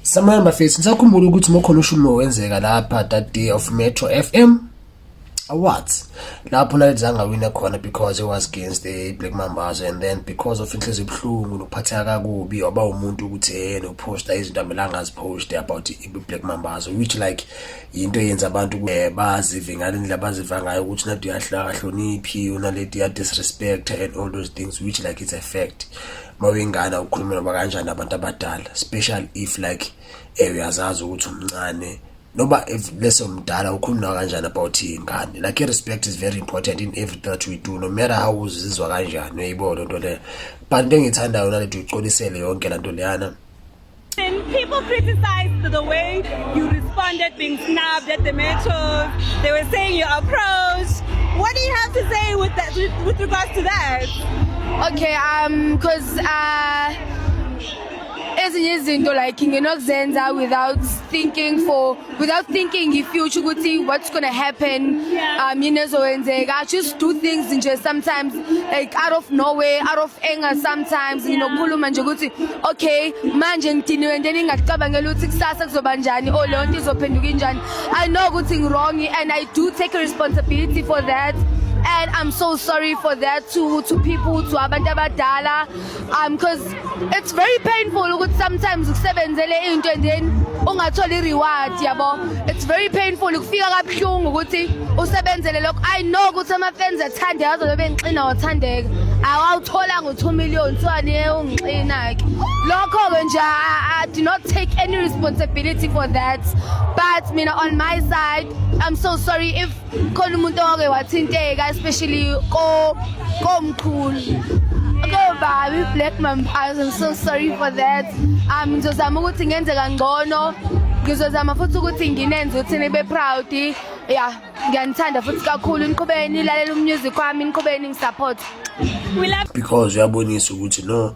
Sanibona bafethu, nisakhumbula ukuthi mokhona ushumo wenzeka lapha that day of Metro FM Awards, lapho Naledi zangawina khona because it was against the Black Mambazo, and then because of inhliziyo ebuhlungu nokuphatheka kakubi, waba umuntu ukuthi yena uposta izinto amelanga aziposte about i-Black Mambazo, which like into eyenza abantu bazive ngale ndlela baziva ngayo, ukuthi Naledi uyahloniphi, uNaledi uya disrespect and all those things, which like it's a fact. Mawuyingane ukhuluma noma kanjani abantu abadala, especially if like uyazazi ukuthi umncane, noba if leso mdala ukhuluma kanjani about ingane. Like, respect is very important in everything that we do, no matter how uzizwa kanjani, uyayibona lento leyo. But into engiyithandayo, Naledi ucolisele yonke lanto leyana. And people criticized the way you responded being snubbed at the metros. They were saying your approach. What do you have to say with regards to that? Okay, 'cause ezinye izinto like nginokuzenza without thinking i-future ukuthi what's gonna happen, yini ezokwenzeka. I just do things nje sometimes like out of nowhere, out of anger sometimes. Nginokukhuluma nje ukuthi okay, manje ngidiniwe, and then ngingacabangela ukuthi kusasa kuzoba njani or leyo nto izophenduka injani. I know ukuthi ngi-wrong and I do take a responsibility for that, and I'm so sorry for that to people, to abantu abadala, because it's very painful ukuthi sometimes ukusebenzele into and then ungatholi reward, yabo. It's very painful, kufika kabuhlungu ukuthi usebenzele lokho. I know ukuthi ama fans athande azobe bengixina, wathandeka awawuthola ngo 2 million, so aniye ungixina ke lokho ke nje. I do not take any responsibility for that, but mina on my side, I'm so sorry if khona umuntu owake wathinteka, especially ko komkhulu, kobaba Black Mambazo. I'm so sorry for that. Ngizozama ukuthi ngenze kangcono, ngizozama futhi ukuthi nginenze ukuthi nibe proud. Yeah, ngiyanithanda futhi kakhulu. Niqhubeke nilalela umusic wami, niqhubeke ningisupport. We love Because uyabonisa ukuthi no,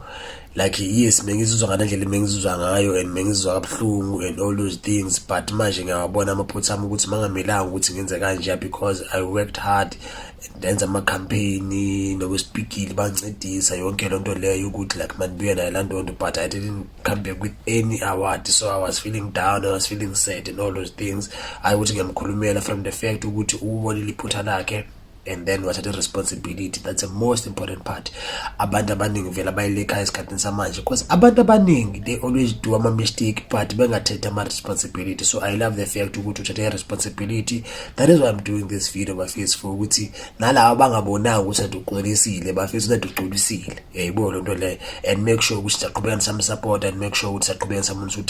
like yes, bengizizwa ngale ndlela bengizizwa ngayo and bengizizwa kabuhlungu and all those things, but manje ngiyawabona amaphutha ami ukuthi mangamelanga ukuthi ngenze kanje, because I worked hard, ndenza ama-campaign nokwesipikili, bancedisa yonke loo nto leyo ukuthi like mandibuye nayo laa nto, but I didn't come back with any award, so I was feeling down, I was feeling sad and all those things. Hayi ukuthi ngiyamkhulumela from the fact ukuthi ubonile iphutha lakhe and then wathatha i-responsibility. That's the most important part. Abantu abaningi vele abayilekhayo esikhathini samanje, because abantu abaningi they always do ama-mistake but bengathathi ama-responsibility. So I love the fact ukuthi uthathe i-responsibility. That is why I'm doing this video, bafethu, for ukuthi nalaba abangabonanga ukuthi ade uxolisile, bafethu, ade uxolisile, uyayibona loo nto leyo, and make sure ukuthi siyaqhubeka nisamsupport and make sure ukuthi siyaqhubeka nisamonisa uthando.